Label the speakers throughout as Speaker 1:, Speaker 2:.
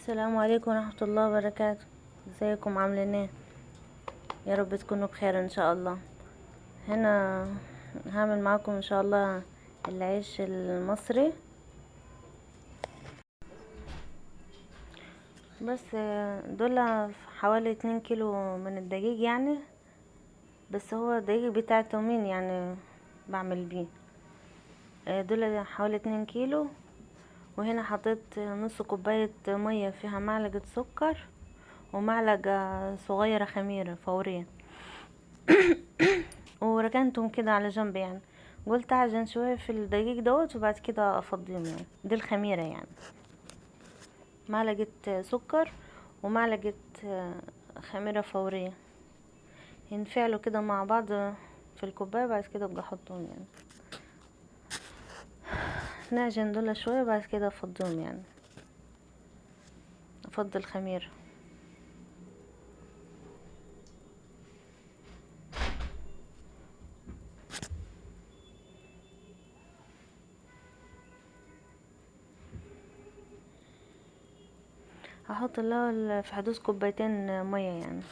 Speaker 1: السلام عليكم ورحمة الله وبركاته. ازيكم عاملين ايه؟ يا رب تكونوا بخير ان شاء الله. هنا هعمل معاكم ان شاء الله العيش المصري، بس دول حوالي 2 كيلو من الدقيق يعني، بس هو الدقيق بتاع التموين يعني بعمل بيه. دول حوالي 2 كيلو. وهنا حطيت نص كوباية مية فيها معلقة سكر ومعلقة صغيرة خميرة فورية وركنتهم كده على جنب يعني. قلت اعجن شوية في الدقيق دوت وبعد كده افضيهم يعني. دي الخميرة يعني، معلقة سكر ومعلقة خميرة فورية، ينفعلوا كده مع بعض في الكوباية. بعد كده ابقى احطهم يعني، نعجن دول شوية بعد كده افضيهم يعني، افضي الخميرة. هحط الاول في حدود كوبايتين مية يعني.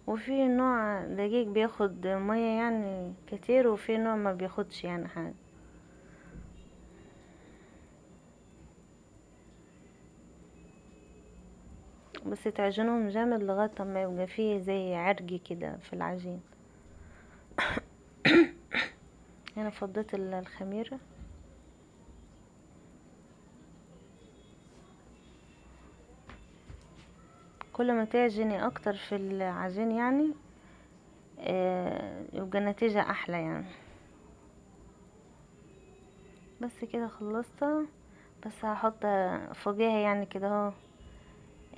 Speaker 1: وفي نوع دقيق بياخد مية يعني كتير، وفي نوع ما بياخدش يعني حاجة. بس تعجنهم جامد لغاية ما يبقى فيه زي عرق كده في العجين. هنا فضيت الخميرة. كل ما تعجني اكتر في العجين يعني يبقى النتيجة احلى يعني. بس كده خلصتها. بس هحط فوقيها يعني كده اهو،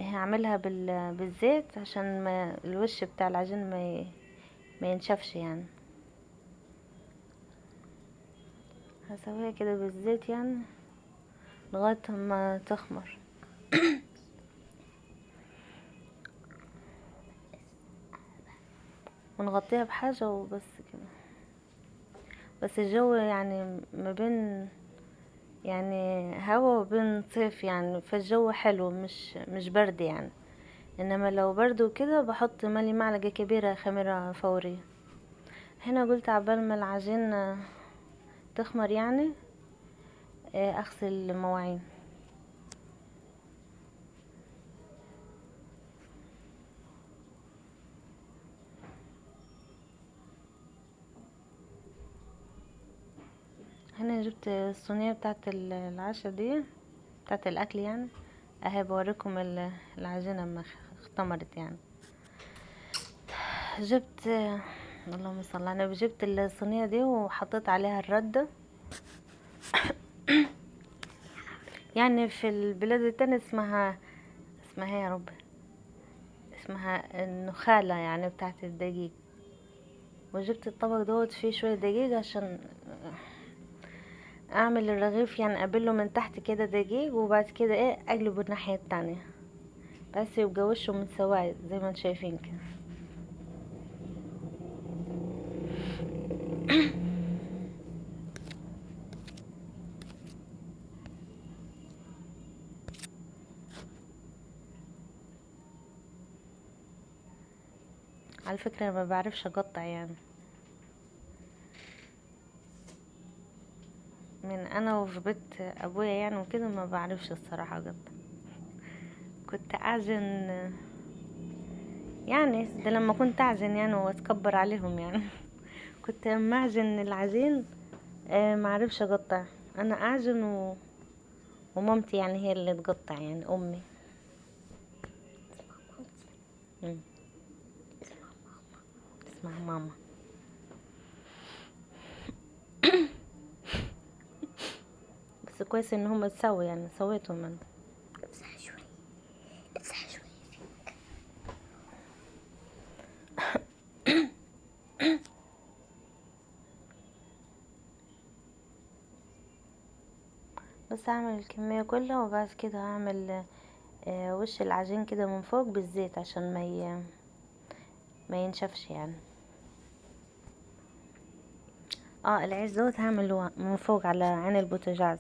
Speaker 1: هعملها بالزيت عشان ما الوش بتاع العجين ما ينشفش يعني. هسويها كده بالزيت يعني لغاية ما تخمر. ونغطيها بحاجة وبس كده. بس الجو يعني ما بين يعني هوا وبين صيف يعني، فالجو حلو مش برد يعني. انما لو برد وكده بحط مالي معلقة كبيرة خميرة فورية. هنا قلت عبال ما العجين تخمر يعني اغسل المواعين. هنا جبت الصينية بتاعت العشاء دي بتاعت الاكل يعني، اهي بوريكم العجينة لما اختمرت يعني. جبت اللهم صل على النبي، جبت الصينية دي وحطيت عليها الردة. يعني في البلاد التانية اسمها يا رب اسمها النخاله يعني بتاعت الدقيق. وجبت الطبق دوت فيه شوية دقيق عشان اعمل الرغيف يعني، اقبله من تحت كده دقيق وبعد كده ايه اقلبه الناحية التانية، بس يبقى وشه متساوي زي ما انتم شايفين كده. على فكرة ما بعرفش اقطع يعني، من انا وفي بيت ابويا يعني وكده ما بعرفش الصراحة اقطع. كنت اعجن يعني، ده لما كنت اعجن يعني واتكبر عليهم يعني. كنت اما اعجن العجين ما اعرفش اقطع، انا اعجن ومامتي يعني هي اللي تقطع يعني، امي. اسمع ماما. بس كويس ان هم تسوي يعني، سويتهم انا.
Speaker 2: امسح شوي، امسح شوي فيك.
Speaker 1: بس اعمل الكمية كلها وبعد كده هعمل وش العجين كده من فوق بالزيت عشان ما ينشفش يعني. العيش دوت هعمله من فوق على عين البوتاجاز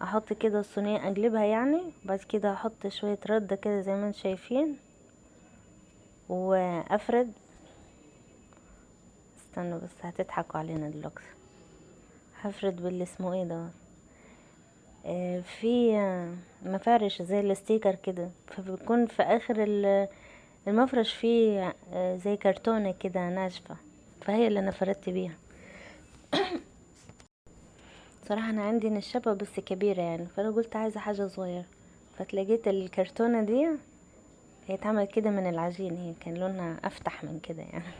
Speaker 1: احط كده الصينية اقلبها يعني، بعد كده احط شوية ردة كده زي ما انتم شايفين وافرد. استنوا بس هتضحكوا علينا دلوقتي. هفرد باللي اسمه ايه ده، في مفارش زي ال sticker كده، فبيكون في اخر المفرش فيه زي كرتونة كده ناشفة، فهي اللي انا فردت بيها. صراحة انا عندي نشابة بس كبيرة يعني، فانا قلت عايزة حاجة صغيرة، فتلاقيت الكرتونة دي هي اتعملت كده من العجين، هي كان لونها افتح من كده يعني.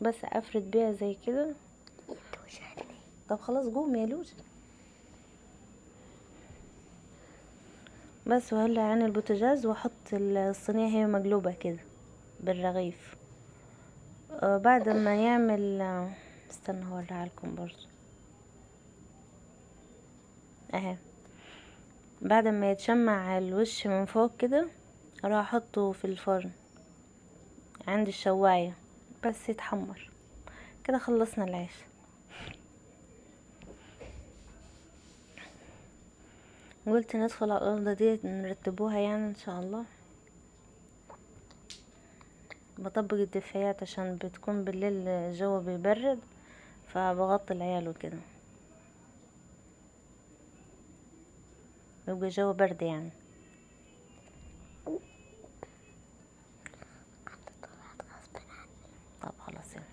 Speaker 1: بس افرد بيها زي كده. طب خلاص قوم يا لوجي. بس وهلا عن البوتاجاز واحط الصينية هي مقلوبة كده بالرغيف. بعد ما يعمل، استنى هوريها لكم برضو اهي. بعد ما يتشمع الوش من فوق كده اروح احطه في الفرن عند الشواية بس يتحمر كده. خلصنا العيش. قلت ندخل على الأرض دي نرتبوها يعني ان شاء الله. بطبق الدفايات عشان بتكون بالليل الجو بيبرد، فبغطي العيال وكده بيبقى الجو برد يعني. طب خلاص يعني.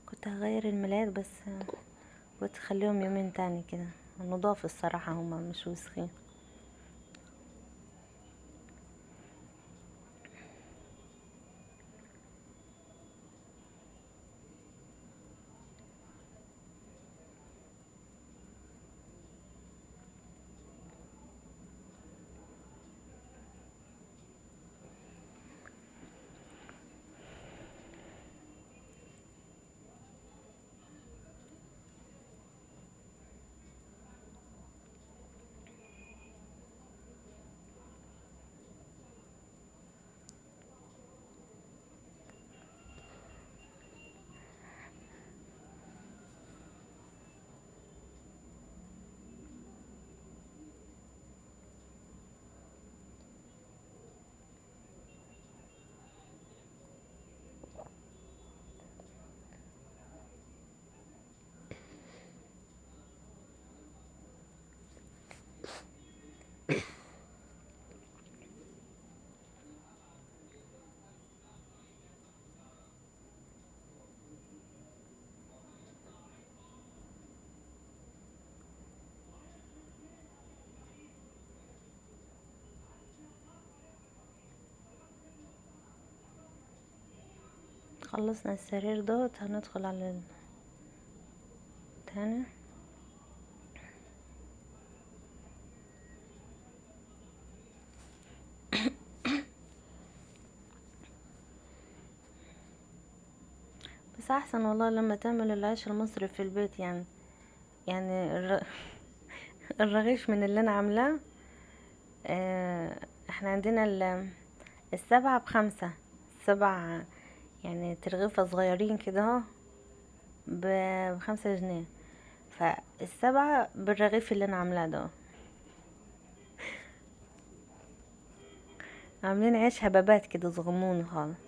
Speaker 1: كنت هغير الملايات بس قلت خليهم يومين تاني كده، نضاف الصراحة هما مش وسخين. خلصنا السرير دوت، هندخل على التاني. بس احسن والله لما تعمل العيش المصري في البيت يعني، يعني الرغيف من اللي انا عاملاه. احنا عندنا السبعة بخمسة، السبعة يعني ترغيفة صغيرين كده ب5 جنيه، فالسبعة بالرغيف اللي انا عاملاه ده. عاملين عيش هبابات كده صغنون خالص،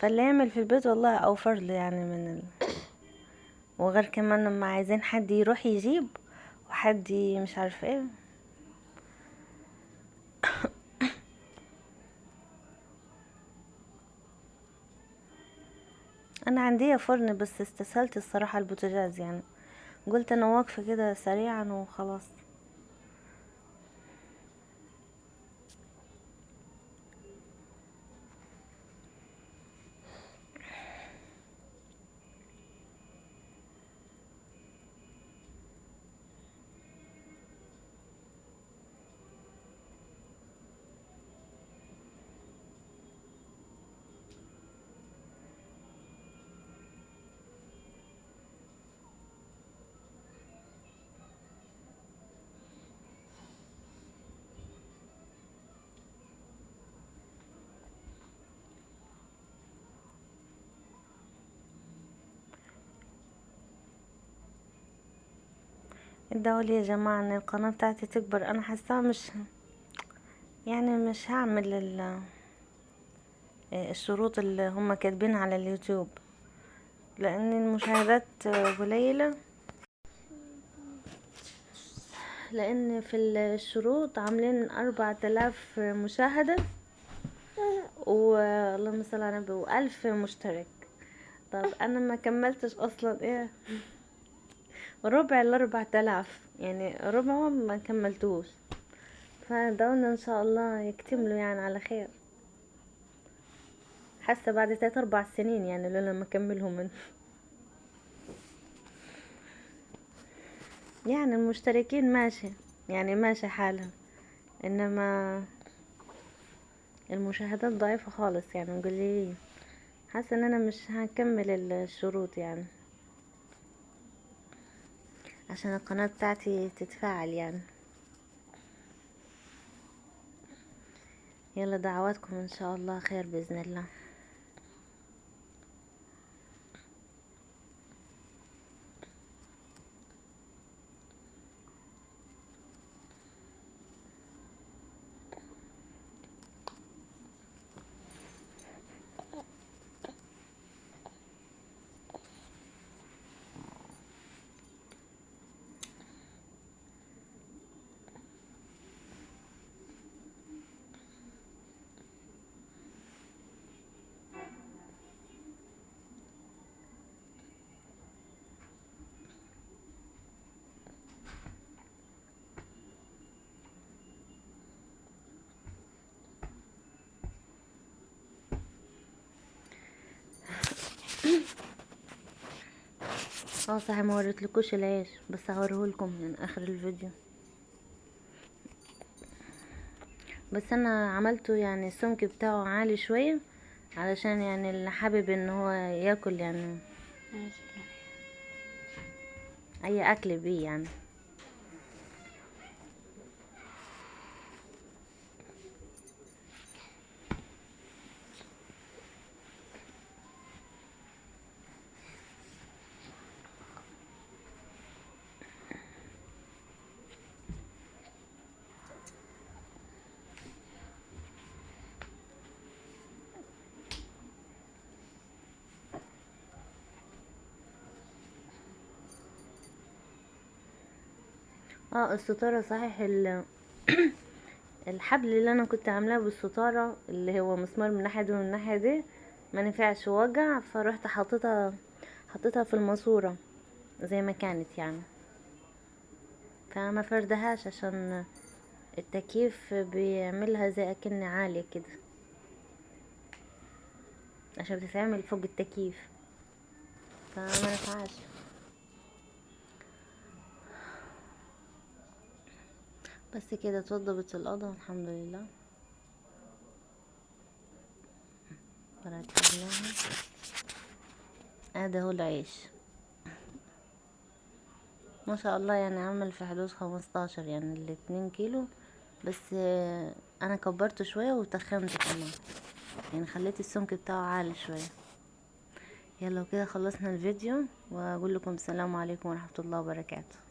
Speaker 1: فاللي يعمل في البيت والله اوفر له يعني من وغير كمان لما عايزين حد يروح يجيب وحد مش عارف ايه. انا عندي فرن بس استسهلت الصراحة البوتاجاز يعني، قلت انا واقفة كده سريعا وخلاص. ادعوا لي يا جماعة ان القناة بتاعتي تكبر. انا حاساها مش يعني مش هعمل الشروط اللي هم كاتبينها على اليوتيوب، لان المشاهدات قليلة، لان في الشروط عاملين 4000 مشاهدة واللهم صل على النبي و1000 مشترك. طب انا ما كملتش اصلا ايه ربع 4000، يعني ربعهم ما كملتوش. فدعونا ان شاء الله يكتملوا يعني على خير. حاسه بعد 3-4 سنين يعني لولا ما اكملهم من يعني المشتركين ماشي، يعني ماشي حالها، انما المشاهدات ضعيفة خالص يعني قليلين. حاسه ان انا مش هكمل الشروط يعني عشان القناة بتاعتي تتفاعل يعني. يلا دعواتكم ان شاء الله خير باذن الله. صحيح ما وريتلكوش العيش، بس هوريهولكم من اخر الفيديو. بس انا عملته يعني السمك بتاعه عالي شوية علشان يعني اللي حابب ان هو ياكل يعني اي اكل بيه يعني. الستارة صحيح، الحبل اللي انا كنت عاملاه بالستارة اللي هو مسمار من الناحية دي ومن الناحية دي ما نفعش، وجع، فروحت حطيتها في الماسورة زي ما كانت يعني، فما فردهاش عشان التكييف بيعملها زي اكن عالي كده عشان بتتعمل فوق التكييف، فما نفعش. بس كده اتوضبت الأوضة الحمد لله، رتبناها. ادي هو العيش ما شاء الله، يعني عمل في حدود 15 يعني 2 كيلو، بس انا كبرته شوية وتخنته كمان، يعني خليت السمك بتاعه عالي شوية. يلا وكده خلصنا الفيديو، واقول لكم السلام عليكم ورحمة الله وبركاته.